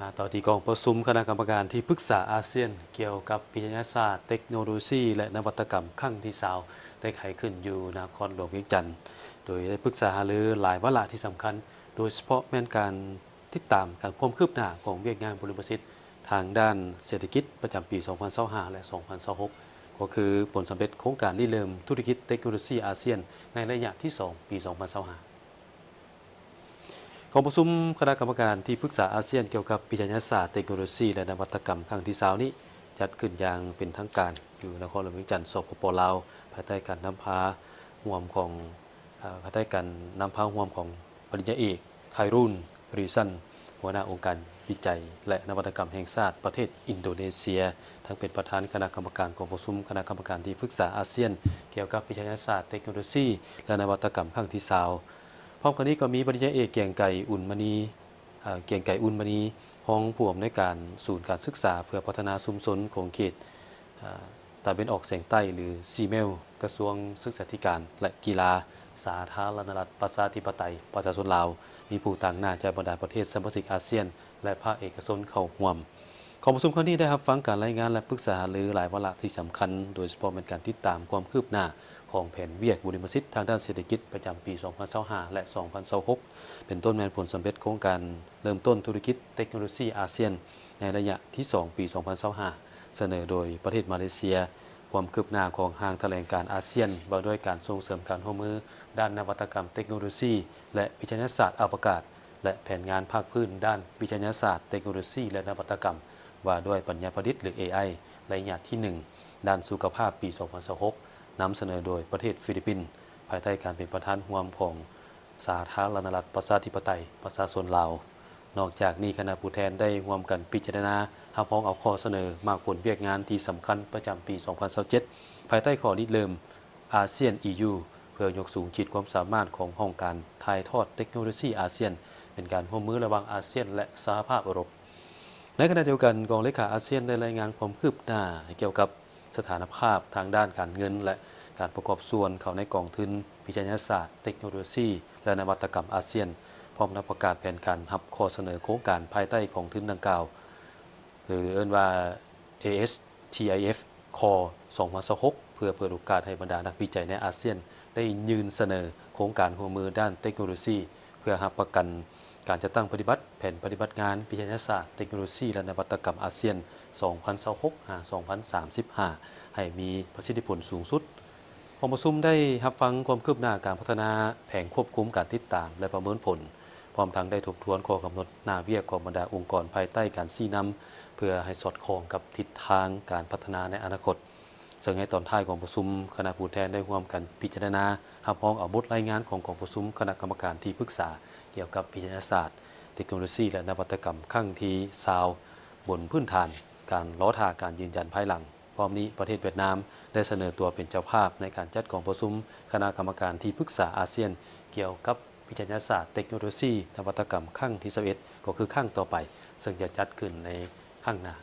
ມາຕໍ່ທີ່ກອງປະຊຸມຄະນະກຳມະການທີ່ປຶກສາອາຊຽນ ກ່ຽວກັບວິທະຍາສາດ, ເຕັກໂນໂລຊີ ແລະ ນະວັດຕະກຳ ຄັ້ງທີຊາວ ໄດ້ໄຂຂຶ້ນຢູ່ນະຄອນຫຼວງວຽງຈັນ, ໂດຍໄດ້ປຶກສາຫາລືຫຼາຍວາລະທີ່ສຳຄັນ, ໂດຍສະເພາະແມ່ນການຕິດຕາມການຄວາມຄືບໜ້າຂອງວຽກງານບຸລິມະສິດທາງດ້ານເສດຖະກິດປະຈຳປີສອງພັນຊາວຫ້າ ແລະ ສອງພັນຊາວຫົກ ກໍຄືຜົນສຳເລັດໂຄງການລິເລີ່ມທຸລະກິດເຕັກໂນໂລຊີອາຊຽນ ໃນໄລຍະທີສອງ ປີສອງພັນຊາວຫ້າ. ກອງປະຊຸມຄະນະກຳມະການທີ່ປຶກສາອາຊຽນກ່ຽວກັບວິທະຍາສາດ, ເຕັກໂນໂລຊີ ແລະ ນະວັດຕະກຳ ຄັ້ງທີຊາວນີ້ ຈັດຂຶ້ນຢ່າງເປັນທາງການຢູ່ນະຄອນຫຼວງວຽງຈັນ ສປປ ລາວ, ພາຍໃຕ້ການນຳພາຮ່ວມຂອງ ເອີ ພາຍໃຕ້ການນຳພາຮ່ວມຂອງປະລິນຍາເອກ ໄຄຣູນ ຣີຊັນ ຫົວໜ້າອົງການວິໄຈ ແລະ ນະວັດຕະກຳແຫ່ງຊາດປະເທດອິນໂດເນເຊຍ, ທັງເປັນປະທານຄະນະກຳມະການກອງປະຊຸມຄະນະກຳມະການທີ່ປຶກສາອາຊຽນ ກ່ຽວກັບວິທະຍາສາດ, ເຕັກໂນໂລຊີ ແລະ ນະວັດຕະກຳ ຄັ້ງທີຊາວ. ພ້ອມກັນນີ້ກໍມີປະລິນຍາເອກ ກຽງໄກ ອຸ່ນມະນີ ເອີ ກຽງໄກ ອຸ່ນມະນີ ຮອງຜູ້ອຳນວຍການສູນການສຶກສາເພື່ອພັດທະນາຊຸມຊົນຂົງເຂດ ເອີ ຕາເວັນອອກສຽງໃຕ້ ຫຼື ຊີແມວ ກະຊວງສຶກສາທິການ ແລະ ກິລາ ສາທາລະນະລັດ ປະຊາທິປະໄຕ ປະຊາຊົນລາວ, ມີຜູ້ຕາງໜ້າຈາກບັນດາປະເທດສະມາຊິກອາຊຽນ ແລະ ພາກເອກະຊົນເຂົ້າຮ່ວມ. ກອງປະຊຸມຄັ້ງນີ້ໄດ້ຮັບຟັງການລາຍງານ ແລະ ປຶກສາຫາລືຫຼາຍວາລະທີ່ສຳຄັນ, ໂດຍສະເພາະແມ່ນການຕິດຕາມຄວາມຄືບໜ້າຂອງແຜນວຽກບຸລິມະສິດທາງດ້ານເສດຖະກິດປະຈຳປີສອງພັນຊາວຫ້າ ແລະ ສອງພັນຊາວຫົກ ເປັນຕົ້ນແມ່ນຜົນສຳເລັດໂຄງການເລີ່ມຕົ້ນທຸລະກິດເຕັກໂນໂລຊີອາຊຽນ ໃນໄລຍະທີສອງ ປີສອງພັນຊາວຫ້າ ສະເໜີໂດຍປະເທດມາເລເຊຍ, ຄວາມຄືບໜ້າຂອງຮ່າງຖະແຫຼງການອາຊຽນວ່າດ້ວຍການສົ່ງເສີມການຮ່ວມມືດ້ານນະວັດຕະກຳເຕັກໂນໂລຊີ ແລະ ວິທະຍາສາດອະວະກາດ ແລະ ແຜນງານພາກພື້ນດ້ານວິທະຍາສາດ, ເຕັກໂນໂລຊີ ແລະ ນະວັດຕະກຳ ວ່າດ້ວຍປັນຍາປະດິດ ຫຼື ເອໄອ ໄລຍະທີໜຶ່ງ ດ້ານສຸຂະພາບປີສອງພັນຊາວຫົກ ນຳສະເໜີໂດຍປະເທດຟີລິບປິນ ພາຍໃຕ້ການເປັນປະທານຮ່ວມຂອງ ສາທາລະນະລັດ ປະຊາທິປະໄຕ ປະຊາຊົນລາວ. ນອກຈາກນີ້, ຄະນະຜູ້ແທນໄດ້ຮ່ວມກັນພິຈາລະນາຮັບຮອງເອົາຂໍ້ສະເໜີໝາກຜົນວຽກງານທີ່ສຳຄັນປະຈຳປີສອງພັນຊາວເຈັດ ພາຍໃຕ້ຂໍ້ລິເລີ່ມ ອາຊຽນ ອີ ຢູ ເພື່ອຍົກສູງຂີດຄວາມສາມາດຂອງຫ້ອງການຖ່າຍທອດເຕັກໂນໂລຊີອາຊຽນ ເປັນການຮ່ວມມືລະຫວ່າງອາຊຽນ ແລະ ສະຫະພາບເອີຣົບ. ໃນຂະນະດຽວກັນ, ກອງເລຂາອາຊຽນໄດ້ລາຍງານຄວາມຄືບໜ້າກ່ຽວກັບ ສະຖານະພາບທາງດ້ານການເງິນ ແລະ ການປະກອບສ່ວນເຂົ້າໃນກອງທຶນວິທະຍາສາດ, ເຕັກໂນໂລຊີ ແລະ ນະວັດຕະກຳອາຊຽນ, ພ້ອມທັງປະກາດແຜນການຮັບຂໍ້ສະເໜີໂຄງການພາຍໃຕ້ກອງທຶນດັ່ງກ່າວ ຫຼື ເອີ້ນວ່າ ເອເອັສທີໄອເອັຟ ຄອ ສອງພັນຊາວຫົກ ເພື່ອເປີດໂອກາດໃຫ້ບັນດານັກວິໄຈໃນອາຊຽນໄດ້ຍື່ນສະເໜີໂຄງການຮ່ວມມືດ້ານເຕັກໂນໂລຊີ ເພື່ອຮັບປະກັນການຈັດຕັ້ງປະຕິບັດແຜນປະຕິບັດງານວິທະຍາສາດ, ເຕັກໂນໂລຊີ ແລະ ນະວັດຕະກຳອາຊຽນ ສອງພັນຊາວຫົກ ຫາ ສອງພັນສາມສິບຫ້າ ໃຫ້ມີປະສິດທິຜົນສູງສຸດ. ກອງປະຊຸມໄດ້ຮັບຟັງຄວາມຄືບໜ້າການພັດທະນາແຜນຄວບຄຸມການຕິດຕາມ ແລະ ປະເມີນຜົນ, ພ້ອມທັງໄດ້ທົບທວນຂໍ້ກຳນົດໜ້າວຽກຂອງບັນດາອົງກອນພາຍໃຕ້ການຊີ້ນຳ ເພື່ອໃຫ້ສອດຄ່ອງກັບທິດທາງການພັດທະນາໃນອະນາຄົດ. ເຊິ່ງໃນຕອນທ້າຍກອງປະຊຸມ, ຄະນະຜູ້ແທນໄດ້ຮ່ວມກັນພິຈາລະນາຮັບຮອງເອົາບົດລາຍງານຂອງກອງປະຊຸມຄະນະກຳມະການທີ່ປຶກສາກ່ຽວກັບວິທະຍາສາດ, ເຕັກໂນໂລຊີ ແລະ ນະວັດຕະກຳຄັ້ງທີຊາວ ບົນພື້ນຖານການລໍຖ້າການຢືນຢັນພາຍຫຼັງ. ພ້ອມນີ້, ປະເທດຫວຽດນາມໄດ້ສະເໜີຕົວເປັນເຈົ້າພາບໃນການຈັດກອງປະຊຸມຄະນະກຳມະການທີ່ປຶກສາອາຊຽນກ່ຽວກັບວິທະຍາສາດ, ເຕັກໂນໂລຊີ, ນະວັດຕະກຳຄັ້ງທີຊາວເອັດ ກໍຄືຄັ້ງຕໍ່ໄປ, ເຊິ່ງຈະຈັດຂຶ້ນໃນຄັ້ງໜ້າ.